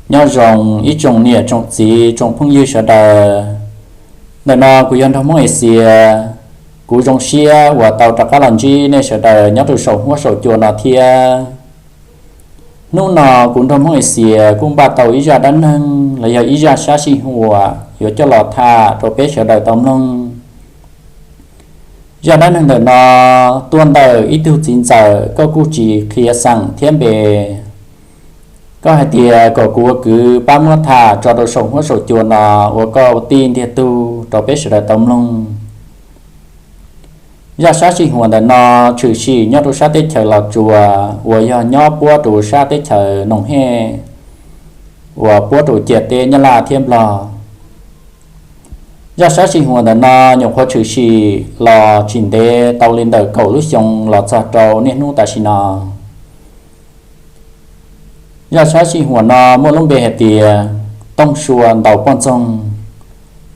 Nyob zoo ib tsoom niam tsoom txiv tsoom phooj ywg sawv daws. Ntawm no kuv yog Nraug Hmoob Exias. Kuv zoo siab uas tau rov qab los ntsib nej sawv daws nyob rau saum huab saum cua no thiab. Hnub no kuv Nraug Hmoob Exias kuj npaj tau ib zaj dab neeg los yog ib zaj sab sij huam yuav coj los tham rau peb sawv daws tau mloog. Zaj dab neeg ntawm no tuaj ntawm ib tug txiv ntxawm, koj kuj tsis qhia xeem thiab npe. Koj hais tias kom kuv ua kwv pab muab tham tso rau saum huab saum cua no ua koj ua tij ntiag tug rau peb sawv daws tau mloog. Zaj sab sij huam ntawm no tshwm sim nyob rau sab teb chaws Los Tsuas uas yog nyob puab rau sab teb chaws Noom Hej uas puab rau ciam teb Nyab Laj thiab Nplog. Zaj sab sij huam ntawm no nyuam qhuav tshwm sim los tsis ntev tau li ntawm kaum lub xyoo los txog rau niaj hnub tam sim no. Zaj sab sij huam no muaj lub npe hais tias Tooj Sua ntaus poj ntxoog.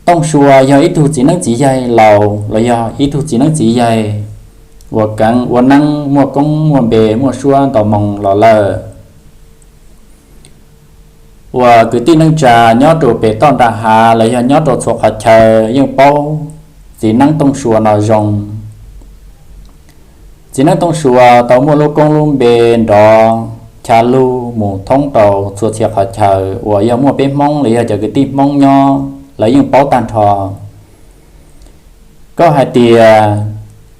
Tooj Sua yog ib tug txiv neeb txiv yaig laus los yog ib tug txiv neeb txiv yaig uas keev ua neeb muaj koob muaj npe muaj suab ntau moo los lawm. Uas kwv tij neej tsa nyob rau pem toj nram hav los yog nyob rau txhua qhov chaw yeej paub txiv neeb Tooj Sua no zoo. Txiv neeb Tooj Sua tau muaj lub koob lub npe nrov chav lug mus thoob rau txhua txhia qhov chaw uas yog muaj peb Hmoob los yog cov kwv tij Hmoob nyob lawv yeej paub tag nrho. Koj hais tias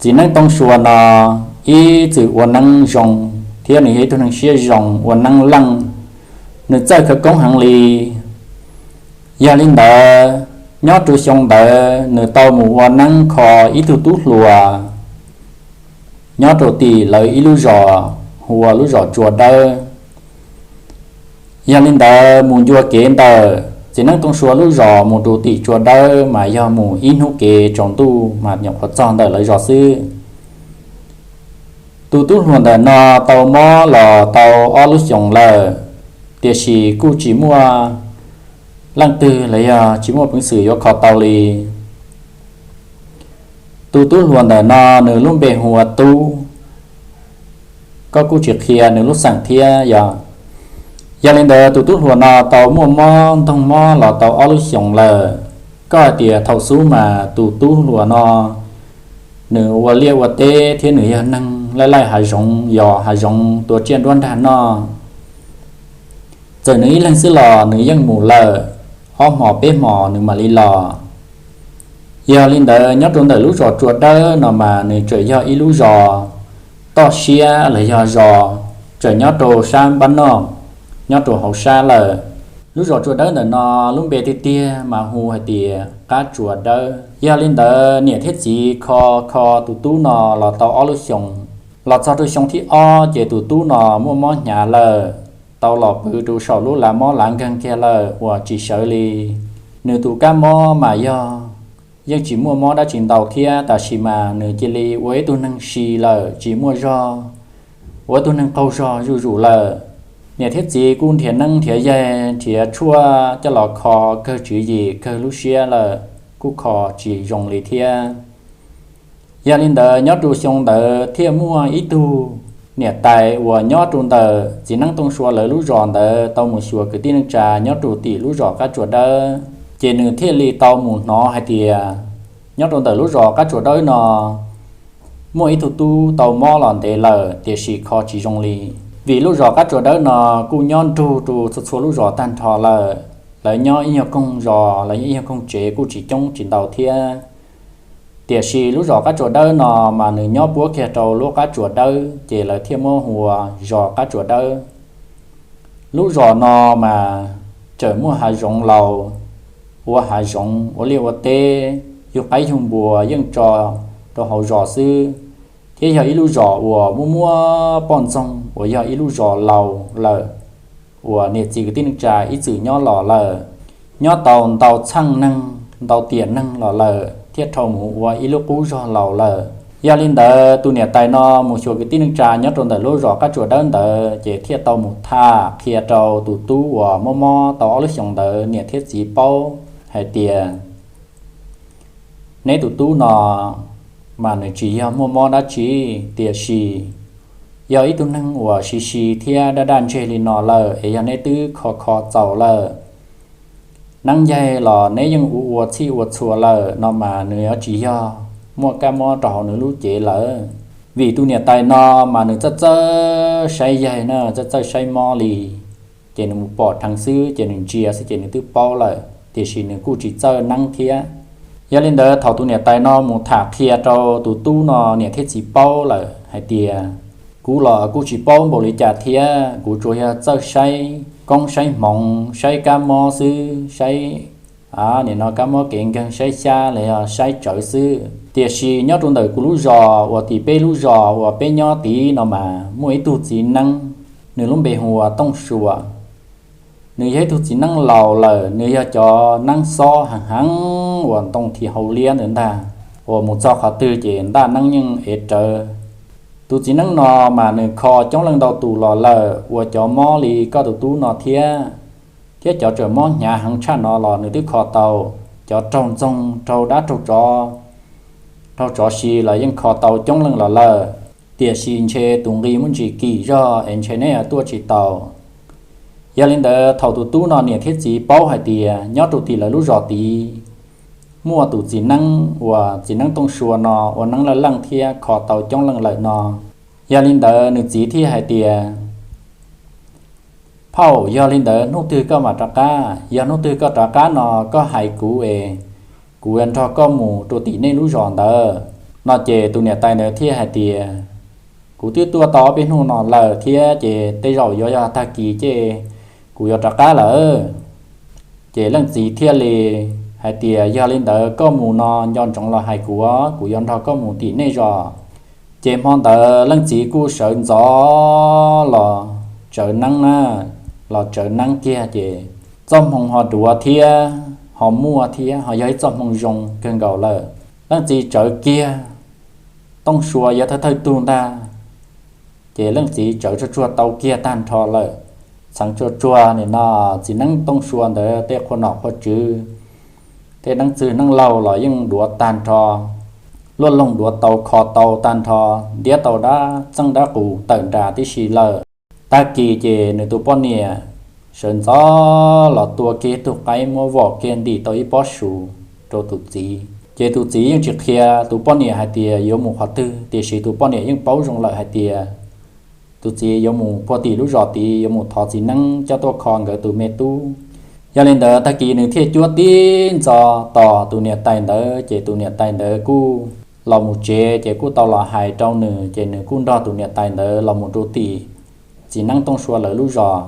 txiv neeb Tooj Sua no ib txwm ua neeb zoo thiab nws yog ib tug neeg siab zoo ua neeb leej, nws txawj khawv koob heev li. Yog li ntawd, nyob rau xyoo ntawd nws tau mus ua neeb kho ib tug tub hluas nyob rau tim lawv ib lub zos hu ua lub zos Tsua Dawb. Yog li ntawd mus ncua kev ntawm txiv neeb Tooj Sua lub zos mus rau tim Tsua Dawb mas yog mus ib hnub kev tsaus ntuj mas nyuam qhuav txog ntawm lawv zos xwb. Tus tub hluas ntawm no tau mob los tau ob lub xyoos lawm, tiam sis kuj tsis muaj leej twg los yog tsis muaj peev xwm yuav kho tau li. Tus tub hluas ntawm no nws lub npe hu ua Tub, koj kuj tsis qhia nws lub xeem thiab yog. Yog li ntawd tus tub hluas no tau muaj mob ntoog mob los tau ob lub xyoos lawm. Koj hais tias thaum xub mas tus tub hluas no nws ua liaj ua teb thiab nws yog neeg laij laij hav zoov, yos hav zoov tua tsiaj nruab nrag noj. Txawm nws ib leeg xwb los nws yeej mus lawm, ob hmos peb hmos nws mam li los. Yog li ntawd nyob rau ntawm lub zos Tsua Dawb no mas nws tseem yog ib lub zos toj siab los yog zos tseem nyob rau sab npab noj, nyob rau hauv sab lawm. Lub zos Tsua Dawb ntawm no lub npe tiag tiag mas hu hais tias Qab Tsua Dawb. Yog li ntawd niam thiab txiv kho kho tus tub no los tau ob lub xyoos, los txog rau xyoo thib ob ces tus tub no muaj mob hnyav lawm, tau los pw rau saum lub lav mob lav nkeeg kiag lawm uas tsis sawv li. Nws tus kab mob mas yog yeej tsis muaj mob dab tsi ntau thiab, tab sis mas nws cia li ua ib tug neeg si lawm, tsis muaj zog, ua ib tug neeg qaug zog zuj zus lawm. Niam thiab txiv kuj nrhiav neeb nrhiav yaig nrhiav tshuaj coj los kho kawg tswv yim kawg lub siab lawm, kuj kho tsis zoo li thiab. Yog li ntawd nyob rau xyoo ntawd thiaj muaj ib tug niam tais uas nyob rau ntawm txiv neeb Tooj Sua lawv lub zos ntawd tau mus xyuas kwv tij neej tsa nyob rau tim lub zos Qab Tsua Dawb, ces nws thiaj li tau mus hnov hais tias nyob rau ntawm lub zos Qab Tsua Dawb no muaj ib tug tub tau mob los ntev lawm, tiam sis kho tsis zoo li. Vim lub zos Qab Tsua Dawb no kuj nyob nrug rau txhua txhua lub zos tag nrho lawm, lawv nyob ib nyuag koog zos los yog ib nyuag koog tsev kuj tsis coob tsis ntau thiab. Tiam sis lub zos Qab Tsua Dawb no mas nws nyob puab kiag rau lub Qab Tsua Dawb, ces lawv thiaj muab hu ua zos Qab Tsua Dawb. Lub zos no mas tseem muaj hav zoov laus, ua hav zoov ua liaj ua teb, yug qaib yug npua yeej tso rau hauv zos xwb, thiab yog ib lub zos uas muaj muaj poj ntxoog uas yog ib lub zos laus lawm, uas niam txiv kwv tij neej tsa ib txwm nyob los lawm, nyob tau ntau txheej neeg ntau tiam neeg los lawm thiaj dhau mus ua ib lub qub zog laus lawm. Yog li ntawd tus niam tais no mus xyuas kwv tij neej tsa nyob rau ntawm lub zos Qab Tsua Dawb ntawd ces thiaj tau mus tham qhia rau tus tub uas mob mob tau ob lub xyoos ntawd niam thiab txiv paub hais tias neb tus tub no mas nws tsis yog muaj mob dab tsi, tiam sis Yog ib tug neeg uas si si thiab daj daj ntseg li no lawm es yog neb twb kho kho txaus lawm, neeb ncaig los neb yeej ua ua txhij ua txhua lawm no mas nws yuav tsis yog muaj kab mob rau hauv nws lub cev lawm. Vim tus niam tais no mas nws txawj txawj saib yaig na, txawj txawj saib mob li, ces nws mus pom dheev xwb ces nws ntsia xwb ces nws twb paub lawm, tiam sis nws kuj tsis txawj neeb thiab. Yog li ntawd thaum tus niam tais no mus tham qhia rau tus tub no niam thiab txiv paub lawm hais tias, kuv los kuj tsis paub npaum li cas thiab, kuv tsuas yog txawj saib koob saib hmoov, saib kab mob xwb, saib nim no kab mob kev nkeeg, saib xyab los yog saib tsawv xwb. Tiam sis nyob rau ntawm kuv lub zos uas tim peb lub zos uas peb nyob tid no mas muaj ib tug txiv neeb, nws lub npe hu ua Tooj Sua. Nws yog ib tug txiv neeb laus lawm, nws yog cov neeb xob heev heev uas ntoo thim hauv liab ntawd ntag, uas mus txog qhov twg ces ntaj neeb yeej ev rawv. Tus txiv neeb no mas nws kho coob leej ntau tus los lawm, ua cov mob li koj tus tub no thiab, thiab cov tseem mob hnyav heev tshaj no los nws twb kho tau, cov raug ntxoog, raug dab raug tsov, raug tsov si los yeej kho tau coob leej los lawm. Tiam sis ntshe tus nqi muaj ntsis kim zog es ntshe neb tuaj tsis tau. Yog li ntawd thaum tus tub no niam thiab txiv paub hais tias nyob rau tim lawv lub zos tid muaj tus txiv neeb uas txiv neeb Tooj Sua no ua neeb laj leej thiab kho tau coob leej lawm no, yog li ntawd nws txiv thiaj hais tias, phauj, yog li ntawd hnub twg koj mam rov qab? Yog hnub twg koj rov qab no koj hais kuv es kuv yuav nrog koj mus rau tim nej lub zos ntawd. No ces tus niam tais ntawd thiaj hais tias, kuv twb tuaj tau ob peb hnub no lawm thiab ces tej zaum yuav yog tag kis ces kuv yuav rov qab lawm. Ces leej txiv thiaj li hais tias, yog li ntawd koj mus no nco ntsoov los hais kuv, kuv yuav nrog koj mus tim nej zos. Ces hmo ntawd leej txiv kuj sawv ntxov los tsawv neeb na, los tsawv neeb kiag ces txoj hmoo ho duav thiab ho muaj thiab ho yog ib txoj hmoo zoo kawg nkaus lawm. Leej txiv tsawv kiag, Tooj Sua yuav thawj thawj tug ntag, ces leej txiv tsawv tsuag tsuag tau kiag tag nrho lawm. Txheev tsuag tsuag nim no txiv neeb Tooj Sua ntawd tej qhua nom qhua tswv, tej neeb txwg neeb laug los yeej duav tag nrho, luaj loog duav tau kho tau tag nrho, ntiab tau dab txeej dab qus tawm nras tib si lawm. Tag kis ces nws tus poj niam sawv ntxov los tua kiag tug qaib muab vom kiag ntim tau ib pob su rau tus txiv. Ces tus txiv yeej tsis qhia tus poj niam hais tias yuav mus qhov twg, tiam sis tus poj niam yeej paub zoo lawm hais tias tus txiv yuav mus puag tim lub zos tid, yuav mus thov txiv neeb coj tuaj kho nkawd tus me tub. Yog li ntawd tag kis nws thiaj cuab tib ntxov tos tus niam tais ntawd, ces tus niam tais ntawd kuj los mus tsev, ces kuj tau los hais rau nws, ces nws kuj nrog tus niam tais ntawd los mus rau tim txiv neeb Tooj Sua lawv lub zos.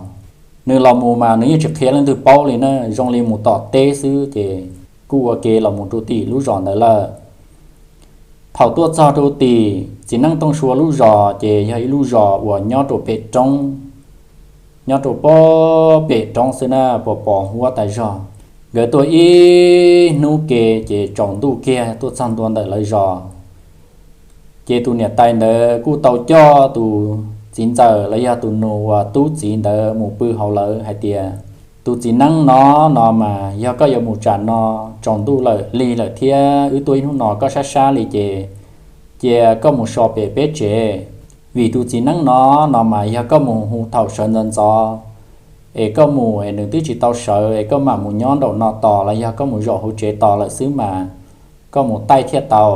Nws los mus mas nws yeej tsis qhia leej twg paub li na, zoo li mus tom teb xwb, ces kuj ua ke los mus rau tim lub zos ntawd lawm. Thaum tuaj txog rau tim txiv neeb Tooj Sua lub zos ces yog ib lub zos uas nyob rau pem roob, nyob rau pem roob xwb na, pos pos huab tas zog. Nkawd tuaj ib hnub ke ces tsaus ntuj kiag tuaj txog ntua ntawm lawv zos. Ces tus niam tais ntawd kuj tau coj tus txiv ntxawm los yog tus nus uas tub txiv ntawd mus pw hauv lawv hais tias, tus txiv neeb no, no mas yog koj yuav mus tsam no, tsaus ntuj lawm lig lawm thiab wb tuaj ib hnub no koj sab sab li ces cia koj mus so pem peb tsev. Vim tus txiv neeb no, no mas yog koj mus hu thaum sawv ntxov ntxov es koj mus es nws twb tsis tau sawv es koj mam mus nyob nraum no tos los yog koj mus zaum hauv tsev tos lawm xwb mas koj mus taij thiaj tau.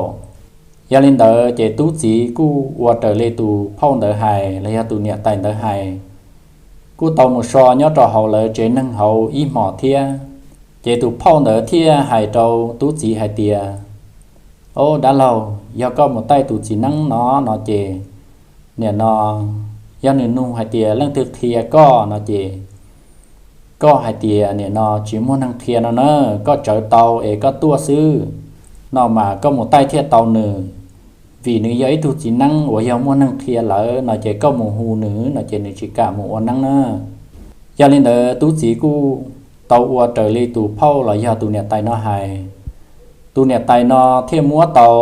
Yog li ntawd ces tub txiv kuj ua raws li tus phauj ntawd hais los yog tus niam tais ntawd hais, kuj tau mus so nyob rau hauv lawv tsev neeg hauv ib hmos thiab. Ces tus phauj ntawd thiaj hais rau tub txiv hais tias, o dab laug, yog koj mus taij tus txiv neeb no, no ces nim no yog nws nug hais tias leej twg qhia koj no ces koj hais tias nim no tsis muaj neeg qhia no na, koj tsawv tau es koj tuaj xwb, no mas koj mus taij thiaj tau nws. Vim nws yog ib tug txiv neeb uas yog muaj neeg qhia lawm no ces koj mus hu nws no ces nws tsis kam mus ua neeb na. Yog li ntawd tub txiv kuj tau ua raws li tus phauj los yog tus niam tais no hais. Tus niam tais no thiaj muab tau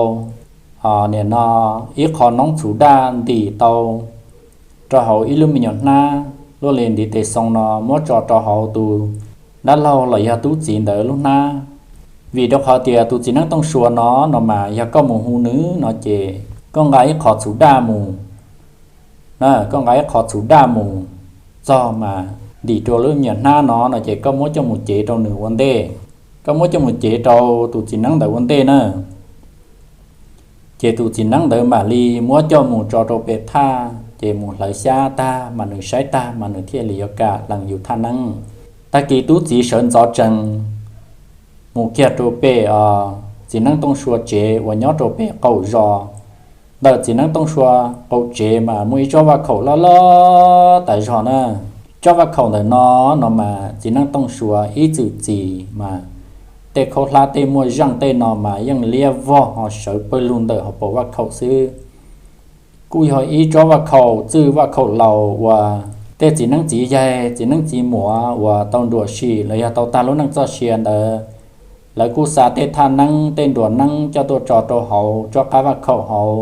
nim no ib qho noob txhuv daj ntim tau rau hauv ib lub me nyuam hnab luaj li ntiv tes xoo no muab tso rau hauv tus dab laug los yog tub txiv ntawd lub hnab. Vim rau qhov tias tus txiv neeb Tooj Sua no, no mas yog koj mus hu nws no ces koj nqa ib qho txhuv daj mus Koj nqa ib qho txhuv daj mus txog mas ntim rau lub nyuag hnab no no ces koj muab coj mus cev rau nws ua ntej. Koj muab coj mus cev rau tus txiv neeb ntawd ua ntej na. Ces tus txiv neeb ntawd mam li muab coj mus tso rau pem thaj, ces mus hlawv xyab tag mas nws saib tag mas nws thiaj li yuav kam lees yus thaj neeb. Tag kis tub txiv sawv ntxov tsees mus kiag rau pem txiv neeb Tooj Sua tsev uas nyob rau pem qaum zos. Ntawm txiv neeb Tooj Sua qaum tsev mas muaj ib tsob vaj khaum loj loj tas zog na. Tsob vaj khaum ntawm no no mas txiv neeb Tooj Sua ib txwm txiv mas tej khaub hlab tej muaj zeej tej no mas yeej liab vog ho sawv pawg lug ntawm hauv paus vaj khaum xwb. Kuj yog ib tsob vaj khaum txwj vaj khaum laus uas tej txiv neeb txiv yaig txiv neeb txiv muam uas tau nruam sim los yog tau tag lub neej txoj sia ntawd, lawv kuj xa tej thaj neeb tej nruas neeb coj tuaj tso rau hauv tsob qab vaj khaum hauv.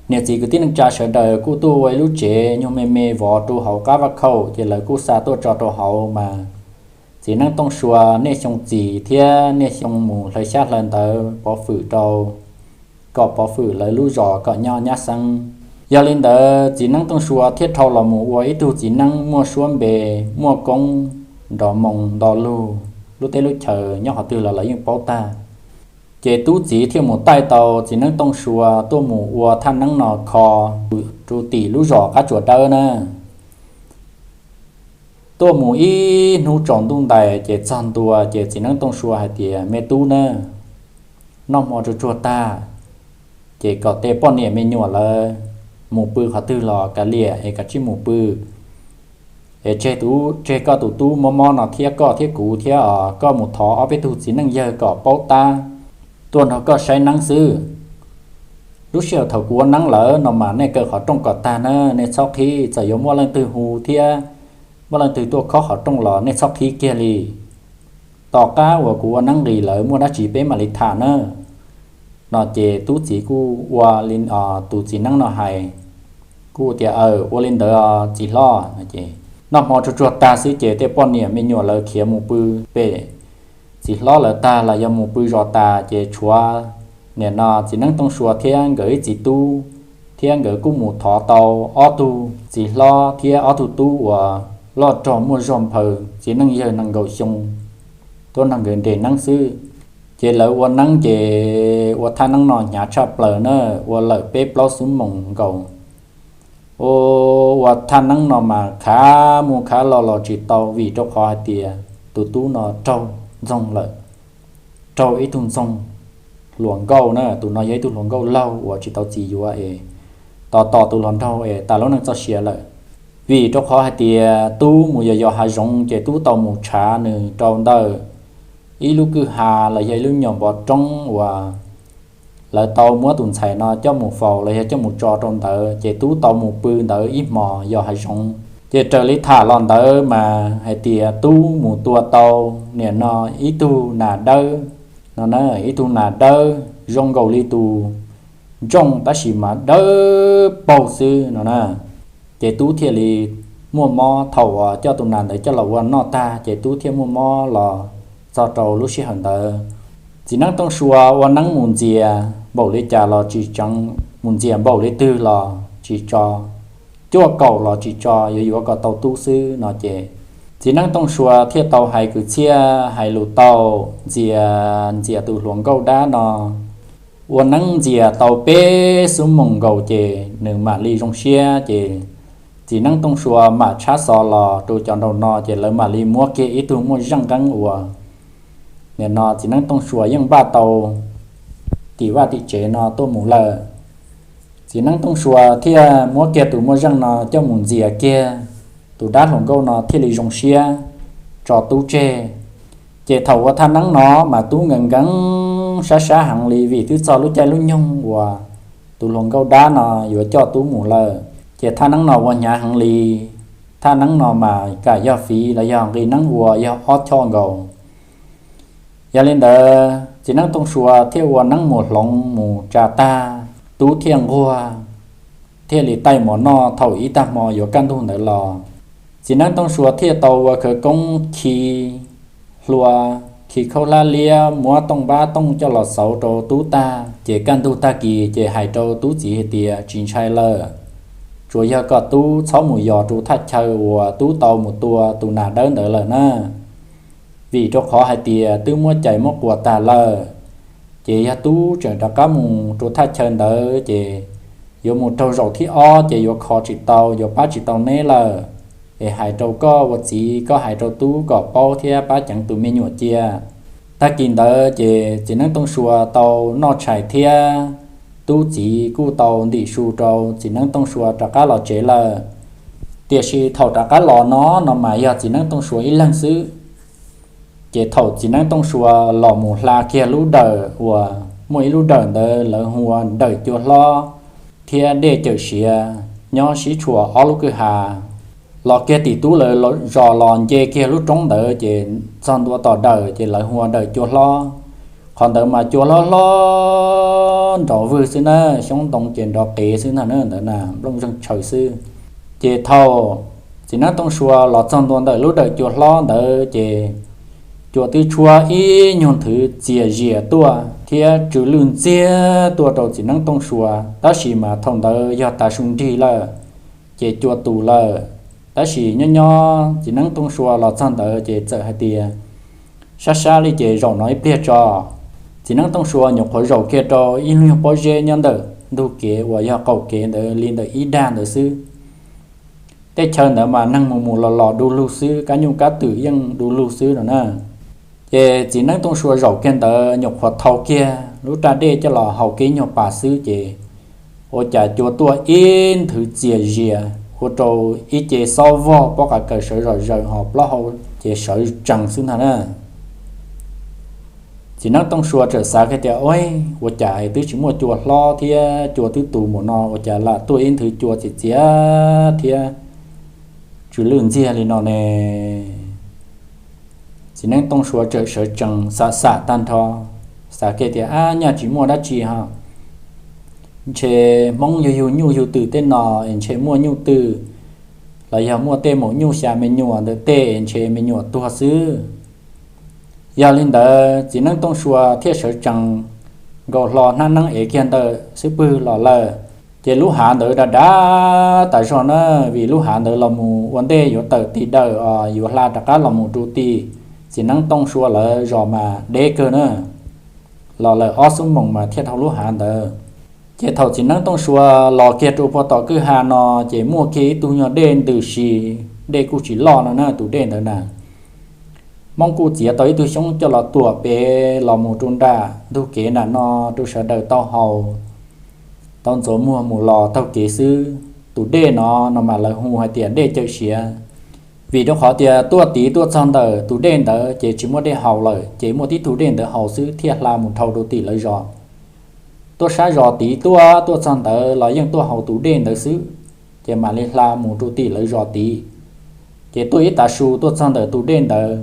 Niam txiv kwv tij neej tsa sawv daws kuj tuaj ua ib lub tsev nyuag me me vov rau hauv qab vaj khaum ces lawv kuj xa tuaj tso rau hauv mas txiv neeb Tooj Sua niaj xyoo txis thiab niaj xyoo mus hlawv xyab hlawv ntawv pov hwm rau kom pov hwm lawv lub zos kom nyob nyab xeeb. Yog li ntawd txiv neeb Tooj Sua thiaj dhau los mus ua ib tug txiv neeb muaj suab npe, muaj koob nrov moo nto lug, lub teb lub chaw nyob qhov twg los lawv yeej paub tag. Ces tub txiv thiaj mus taij tau txiv neeb Tooj Sua tuaj mus ua thaj neeb no kho rau tim lub zos qab tsuas dawb na. Tuaj mus ib hnub tsaus ntuj ntais ces txog ntua ces txiv neeb Tooj Sua hais tias, Me tub na, noj hmo tsuag tsuag tag, ces kom tej poj niam me nyuam lawv mus pw qhov twg los kav liam es kav tsij mus pw, es tseg tus, tseg koj tus tub mob mob no thiab koj thiab kuv thiab os, koj mus thov ob peb tug txiv neej yawg kom paub tab tuaj nrog koj saib neeb xwb. Lub sij hawm thaum kuv ua neeb lawm no mas nej kaw qhov rooj kom tag na, nej txhob qhib, txawm yuav muaj leej twg hu thiab muaj leej twg tuaj khob qhov rooj los nej txhob qhib kiag li. Tom qab uas kuv ua neeb nqis lawm muaj dab tsi peb mam li tham na. No ces tub txiv kuj ua li tus txiv neeb no hais, kuj tias, Aw, ua li ntawd txiv hlob. Noj hmo tsuag tsuag tag xwb ces tej poj niam me nyuam lawv khiav mus pw pem txiv hlob lawv tag los yog mus pw zos tas ces tshuav nim no txiv neeb Tooj Sua thiab nkawd ib txiv tub, thiab nkawd kuj mus thov tau ob tug txiv hlob thiab ob tug tub uas loj rog muaj zog nphaws txiv neej yawg nees nkaum xyoo tuaj nrog nkawd nres neeb xwb. Ces lawv ua neeb ces ua thaj neeb no hnyav tshaj plaws na, ua lawm peb plaub xuab moos nkaus. Ua thaj neeb no mas khav mus khav los los tsis tau vim rau qhov hais tias tus tub no raug ntxoog lawm, raug ib tug ntxoog hluas nkauj na, tus no yog ib tug hluas nkauj laug uas tsis tau txiv yuav es tos tos tus hluas nraug es tas lub neej txoj sia lawm. Vim rau qhov hais tias tub mus yos yos hav zoov ces tub tau mus tshav nws rau ntawm ib lub kwj ha los yog ib lub nyuam npov roob uas lawv tau muab tus ntxhais no coj mus faus los yog coj mus tso rau ntawd ces tub tau mus pw ntawd ib hmos yos hav zoov. Ces raws li tham los ntawd mas hais tias tub mus tua tau nim no ib tug nas dawb no na, ib tug nas dawb zoo nkaus li tus ntsooj tab sis mas dawb paug xwb no na. Ces tub thiaj li muaj mob, thaum uas coj tus nas ntawd coj los ua noj tag ces tub thiaj muaj mob los txog rau lub sij hawm ntawd. Txiv neeb Tooj Sua ua neeb mus ntxias npaum li cas los tsis tseev, mus ntxias npaum li twg los tsis tso, cuaj kaum los tsis tso, yuav yuav kom tau tub xwb no ces txiv neeb Tooj Sua thiaj tau hais kwv txhiaj hais lus tau, ntxias ntxias tus hluas nkauj dab no ua neeb ntxias tau peb xuab moos nkaus ces nws mam li zoo siab ces txiv neeb Tooj Sua mam tshab xov los rau cov nraum no ces lawv mam li muab kiag ib tug muaj zeej nqeeb uas nim no txiv neeb Tooj Sua yeej npaj tau tim vaj tim tsev no tuaj mus lawm. Txiv neeb Tooj Sua thiaj muab kiag tus muaj zeej no coj mus ntxias kiag, tus dab hluas nkauj no thiaj li zoo siab tso tub tseg. Ces thaum ua thaj neeb no mas tub nkees nkees sab sab heev li vim twb txog lub caij lub nyoog uas tus hluas nkauj dab no yuav coj tub mus lawm. Ces thaj neeb no ua hnyav heev li, thaj neeb no mas kam yog fiv los yog nqi neeb ua yog ob choj nkaus. Yog li ntawd txiv neeb Tooj Sua thiaj ua neeb mus hloov mus tsa tag, tub thiaj nquag, thiaj li taij mov noj thaum ib tag hmo yuav kaj ntug ntawd los. Txiv neeb Tooj Sua thiaj tau ua khawv koob khi hlua, khi khaub hlab liab, muab tooj npab tooj coj los xauv rau tub tag ces kaj ntug tag kis ces hais rau tub txiv hais tias, Tsis ntshai lawm, tsuas yog koj tub txhob mus yos rau thaj chaw uas tub tau mus tua tus nas dawb ntawd lawm na. Vim rau qhov hais tias twb muab cais muab quas tag lawm, ces yog tub tseem rov qab mus rau thaj chaw ntawd ces yuav mus raug zaum thib ob ces yuav kho tsis tau, yuav pab tsis tau neb lawm. Es hais rau koj ua txiv, koj hais rau tub kom paub thiab pab ceev tus me nyuam cia. Tag kis ntawd ces txiv neeb Tooj Sua tau noj tshais thiab tub txiv kuj tau ntim su rau txiv neeb Tooj Sua rov qab los tsev lawm. Tiam sis thaum rov qab los no no mas yog txiv neeb Tooj Sua ib leeg xwb. Ces thaum txiv neeb Tooj Sua los mus hla kiag lub dawm uas muaj ib lub dawm ntawd lawv hu ua dawm cua hlob thiab dej cawm siav nyob sib tshuam ob lub kwj ha, los kiag tim tub lawv zos los nce kiag lub roob ntawd ces txog ntua tom dawm ces lawv hu ua dawm cua hlob. Qhov ntawd mas cua hlob hlob nrov vwg xwb na, xyoob ntoo ces nrov qev xwb ntag na, ntawd na nplooj zeeg tshaws xwb. Ces thaum txiv neeb Tooj Sua los txog ntua ntawm lub dawm cua hlob ntawd ces cua twb tshuab ib nyuag nthwv txias zias tuaj thiab tsw lwj ntxiag tuaj rau txiv neeb Tooj Sua, tab sis mas thaum ntawd yog tav su nrig lawm, ces cua tus lawm. Tab sis nyob nyob txiv neeb Tooj Sua los txog ntawd ces txawm hais tias, sab sab li ces zaum no ib pliag tso. Txiv neeb Tooj Sua nyuam qhuav zaum kiag rau ib lub nyuag pob zeb nyob ntawm ntug kev uas yog qaum kev ntawd li ntawm ib dag ntawd xwb. Tej chaw ntawd mas neeg mus mus los los du lug xwb, kab nyuj kab twm yeej du lug xwb no na. Ces txiv neeb Tooj Sua zaum kiag ntawd nyuam qhuav thau kiag lub raj dej coj los haus kiag nyuag pas xwb ces ua cas cua tuaj ib nthwv txias zias ua rau ib ce xob vog pob qa kaws sawv zom zaws ho plaub hau ces sawv tsees xwb ntag na. Txiv neeb Tooj Sua txawm xav kiag tias, ua cas twb tsis muaj cua hlob thiab cua twb tus mus no ua cas lam tuaj ib nthwv cua txias txias thiab tsw lwj ntxiag li no ne? Txiv neeb Tooj Sua txawm sawv tsees xav xav tag nrho, xav kiag tias, ab, nyaj tsis muaj dab tsi ho. Ntshe Hmoob yug yug nyuj yug twm tej no es ntshe muaj nyuj twm los yog muaj tej maum nyuj xya me nyuam ntawm tej es ntshe me nyuam tuag xwb. Yog li ntawd txiv neeb Tooj Sua thiaj sawv tsees nkaus hlo hnab neeb ev kiag ntawm xub pwg los lawm. Ces lub hav ntawd dav dav tas zog na, vim lub hav ntawd los mus ua ntej yuav tawm tim dawm os, yuav hla rov qab los mus rau tim txiv neeb Tooj Sua lawv zos mas deb kawg na, los lawm ob xuab moos mas thiaj dhau lub hav ntawd. Ces thaum txiv neeb Tooj Sua los kiag rau puag tom kwj ha no ces muaj kiag ib tug nyuag dej ntws si, dej kuj tsis loj no na tus dej ntawd na. Hmoob kuj txiav tau ib tug xyoob coj los tuam pem los mus rau nram ntug kev nram no rau sawv daws tau haus, tau ntxuav muag mus los taug kev xwb. Tus dej no no mas lawv hu hais tias dej cawm siav, vim rau qhov tias tuaj tiv tuaj txog ntawm tus dej ntawd ces tsis muaj dej haus lawm, ces muaj tib tug dej ntawd haus xwb thiaj hla mus dhau rau tim lawv zos. Tuaj sab zos tiv tuaj tuaj txog ntawd los yeej tuaj haus tus dej ntawd xwb, ces mam li hla mus rau tim lawv zos tiv. Ces tuaj ib tav su tuaj txog ntawm tus dej ntawd,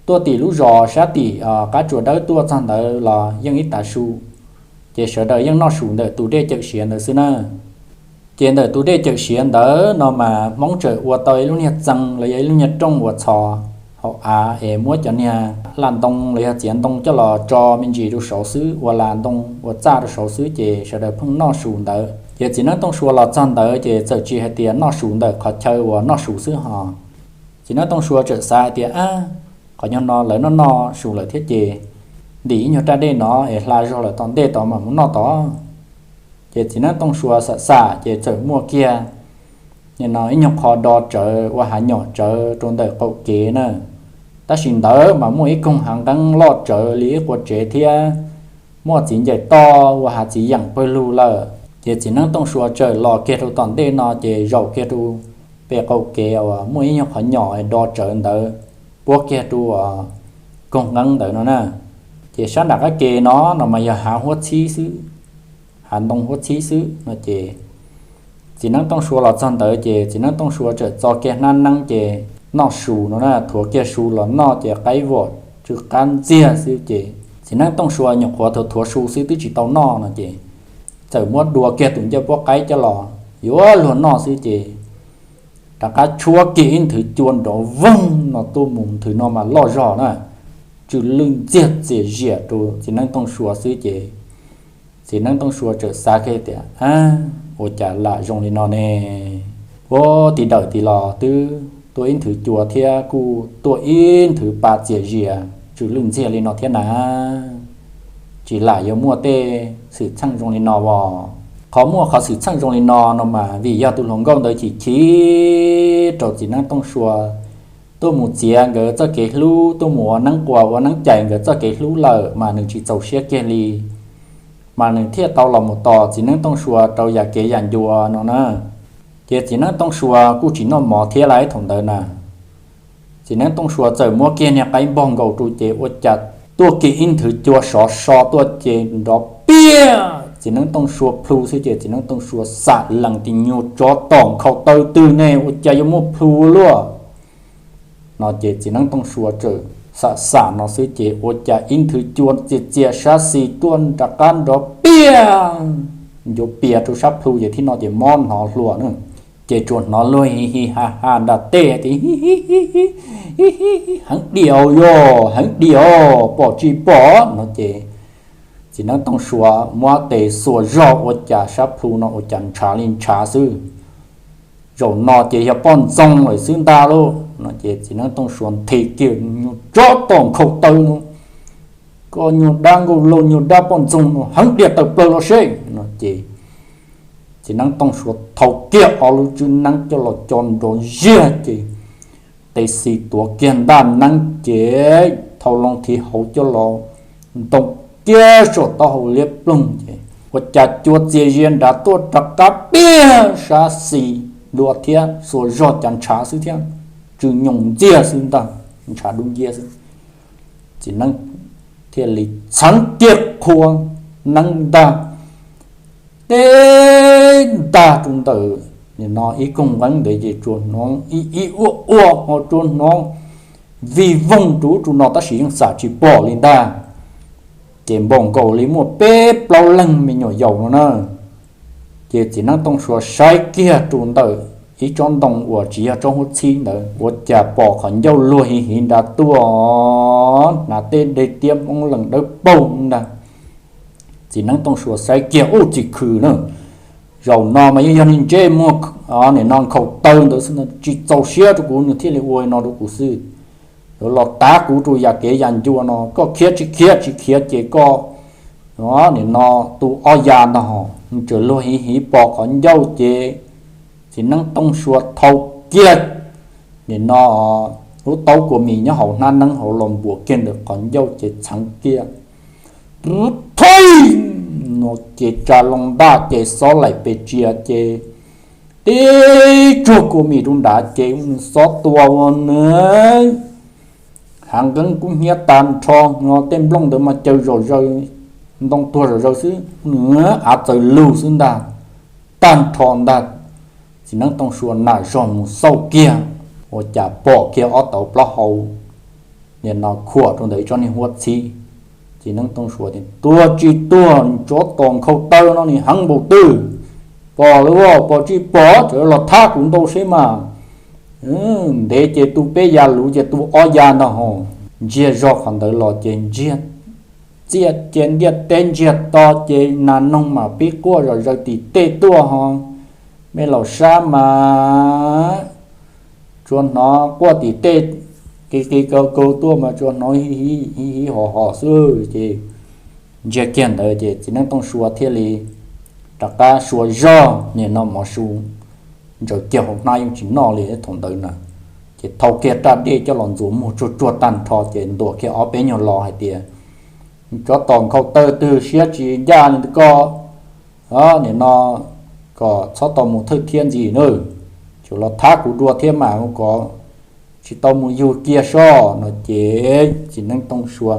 tuaj tim lub zos sab tim qab tsua dawb tuaj txog ntawd los yeej ib tav su, ces sawv daws yeej noj su ntawm tus dej cawm siav ntawd xwb na. Ces ntawm tus dej cawm siav ntawd no mas Hmoob txawm ua tau ib lub niag txee los yog ib lub niag rooj uas txhos hauv av es muab cov niag hla ntoo los yog txiav ntoo coj los tso me ntsis rau saud xwb, ua las ntoo ua txaj rau saud xwb ces sawv daws pheej noj su ntawd. Ces txiv neeb Tooj Sua los txog ntawd ces txawm tsis hais tias noj su ntawm qhov chaw uas noj su xwb ho. Txiv neeb Tooj Sua txawm xav hais tias, ab, qhov nyuag no lawv noj noj su lawm thiab ces ntim ib nyuag raj dej no es hla zog lawm tom ntej tod mam mus noj tod. Ces txiv neeb Tooj Sua xam xam ces txawm muaj kiag nim no ib nyuag qho do tsawv ua hav nyom tsawv rau ntawm qaum kev na. Tab sis ntawd mas muaj ib koog hav nqeeb loj tsawv li ib qua tsev thiab muaj txiv ncaws toj ua hav txiv yeem pawg lug lawm. Ces txiv neeb Tooj Sua txawm los kiag rau tom ntej no ces zaum kiag rau pem qaum kev uas muaj ib nyuag qhov nyom do tsawv ntawd puab kiag rau koog nqeeb ntawd no na. Ces sab nram qab ke no no mas yog hav huab txhib xwb, hav ntoo huab txhib xwb no ces txiv neeb Tooj Sua los txog ntawd ces txiv neeb Tooj Sua txawm txo kiag hnab neeb ces noj su no na, thuav kiag su los noj ces qaib vom tsw qab ntxiag xwb ces txiv neeb Tooj Sua nyuam qhuav thuav thuav su xwb twb tsis tau noj no ces txawm muab dua kiag tus ncej puab qaib coj los yuav luag noj xwb ces rov qab tshuab kiag ib nthwv cua nrov voog no tuaj mus, nthwv no mas loj zog na, tsw lwj ntxiag txias ziam rau txiv neeb Tooj Sua xwb ces txiv neeb Tooj Sua txawm xav kiag tias, ab, Ua cas lam zoo li no ne? Ua, tiv dawm tiv los twb tuaj ib nthwv cua thiab kuj tuaj ib nthwv pa txias zias tsw lwj ntxiag li no thiab na. Tsis lam yuav muaj tej xwm txheej zoo li no os. Qhov muaj qhov xwm txheej zoo li no no mas vim yog tus hluas nkauj ntawd chim chim rau txiv neeb Tooj Sua, tuaj mus txiav nkawd txoj kev hlub, tuaj mus ua neeb quas ua neeb cais nkawd txoj kev hlub lawm mas nws tsis txaus siab kiag li, mas nws thiaj tau los mus tos txiv neeb Tooj Sua rau yam kev yam ncua no na. Ces txiv neeb Tooj Sua kuj tsis noj mov thiab lawm thaum ntawd na. Txiv neeb Tooj Sua txawm muab kiag niag qaib npog nkaus rau ces ua cas tuaj kiag ib nthwv cua sov so tuaj ces nrov piag txiv neeb Tooj Sua plhu xwb ces txiv neeb Tooj Sua xam lees tias nyuag tsov tom nkhaus taw twg ne ua cas yuav muaj plhu luaj no ces txiv neeb Tooj Sua txawm xam xam no xwb ces ua cas ib nthwv cua txias txias sab xis tuaj rov qab nrov piag ncuav pias rau sab plhu ces thaum no ces mob hnov hluas na. Ces tsuas hnov luag hi hi ha ha nram tej tias heev diam yog heev diam, pom tsis pom no ces txiv neeb Tooj Sua muab tes xuas zog ua cas sab plhu no ua cas ntshav li ntshav xwb. Zaum no ces yog poj ntxoog lawm xwb ntag lauj no ces txiv neeb Tooj Sua nthe kiag nyuag tsov tom nkhaus taw no, koj nyuag dab nkauj laug nyuag dab poj ntxoog no heev diam tawm plaws los seb no ces txiv neeb Tooj Sua thau kiag ob lub tswb neeb coj los co nrov ziag ces tes xis tuav kiag ntaj neeb ces thau loo thiv hauv coj los ntoo kiag saum taub hau liab ploog ces ua cas cua txias zias nrad tuaj rov qab piag sab xis dua thiab xuas zog cas ntshav xwb thiab, tsw nyoos ntxiag xwb ntag, ntshav dub nciab xwb. Txiv neeb thiaj li txheev kiag qhua neeb ntag, teb ntag rau ntawm nim no ib koog nqeeb ntawd ces tsuas hnov ib ib ua ua ho tsuas hnov vij voog rau ub rau no tab sis yeej xam tsis pom li ntag. Ces npaum nkaus li muaj peb plaub leeg me nyuam yaus no na. Ces txiv neeb Tooj Sua saib kiag rau ntawm ib tsob ntoo uas tsis yog tsob huab txhib ntawd ua cas pom qhov ncauj luag hiv hiv nrad tuaj, hnav tej dej tiab hmoob lees dawb paug ntag. Txiv neeb Tooj Sua saib kiag ub tsis khwm na, zaum no mas yeej yog niag ntsej muag nim no nkhaus taw ntawd xwb no tsis txaus siab rau kuv nws thiaj li ua no rau kuv xwb. Yuav los tav kuv rau yam kev yam ncua no koj khiav tsis khiav tsis khiav ces koj nim no tu ob ya ntag ho. Nws tseem luag hiv hiv pom qhov ncauj ces txiv neeb Tooj Sua thau kiag nim no lub taub kua mis nyob hauv hnab neeb hauv los npuas kiag ntawm qhov ncauj ces txheev kiag, pub thaij no ces tsa loo ntaj ces xob laim pes tsia ces tib tsuag kua mis rau nrad ces nws xob tua ua nws hav nqeeb kub hnyiab tag nrho, no tej nplooj ntawd mas caws zom zaws, ntoo tuag zom zaws xwb, nws av txawm lug xwb ntag, tag nrho ntag. Txiv neeb Tooj Sua nam zog mus xauj kiag, ua cas pom kiag ob tauv plaub hau nim no khuam rau ntawm ib tsob niag huab txhib. Txiv neeb Tooj Sua tias tuag tsis tuag, tsov tom nkhaus taw no nws heev npaum twg, pom lawm pom tsis pom tseem los thab kuv ntau seb mas. Ntev ces tu peb ya, luv ces tu ob ya ntag ho. Ntsiag zog qhov ntawd los ces ntsiag txiaj ces ntiaj teb ntsiag to ces nas noog mas pib quaj zom zaws tim tej tuaj ho. Me laus sab mas tsuas hnov quaj tim tej qis qis kaus kaus tuaj mas tsuas hnov hiv hiv hom hom xwb ces ntsiag kiag ntawd ces txiv neeb Tooj Sua thiaj li rov qab sua zog nim no mov su ntsaws kiag hauv hnab yeej tsis noj li thaum ntawd na. Ces thau kiag raj dej coj los ntxuav muag tsuag tsuag tag nrho ces ntuas kiag ob peb nyuag lo hais tias, tsov tom nkhaus taw twg siab tsis ncaj li ntawd koj, nim no kom txhob tau mus thawj thiab ntxiv na, tseem los thab kuv dua thiab mas kom tsis tau mus yug kiag soj no ces txiv neeb Tooj Sua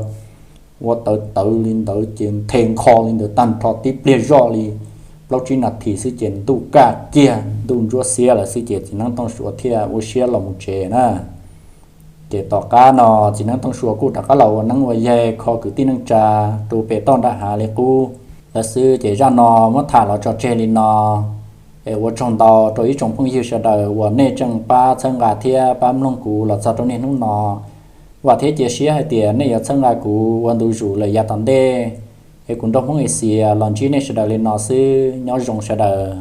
ua tawv tawv li ntawd ces nthe nkho li ntawd tag nrho tib pliag zoj li plaub tsib nas this xwb ces ntuj kaj kiag ntuj ntsuab xiab lawm xwb ces txiv neeb Tooj Sua thiaj ua siab los mus tsev na. Ces tom qab no txiv neeb Tooj Sua kuj rov qab los ua neeb ua yaig kho kwv tij neej tsa rau pem toj nram hav li qub lawm xwb ces zaj no muab tham los tso tseg li no. Es ua tsaug ntau rau ib tsoom phooj ywg sawv daws uas nej tseem pab txhawb nqa thiab pab mloog kuv los txog rau niaj hnub no. Vam thiab cia siab hais tias nej yuav txhawb nqa kuv ua ntu zus lawm yav tom ntej. Es kuv Nraug Hmoob Axias los ntsib nej sawv daws li no xwb, nyob zoo sawv daws.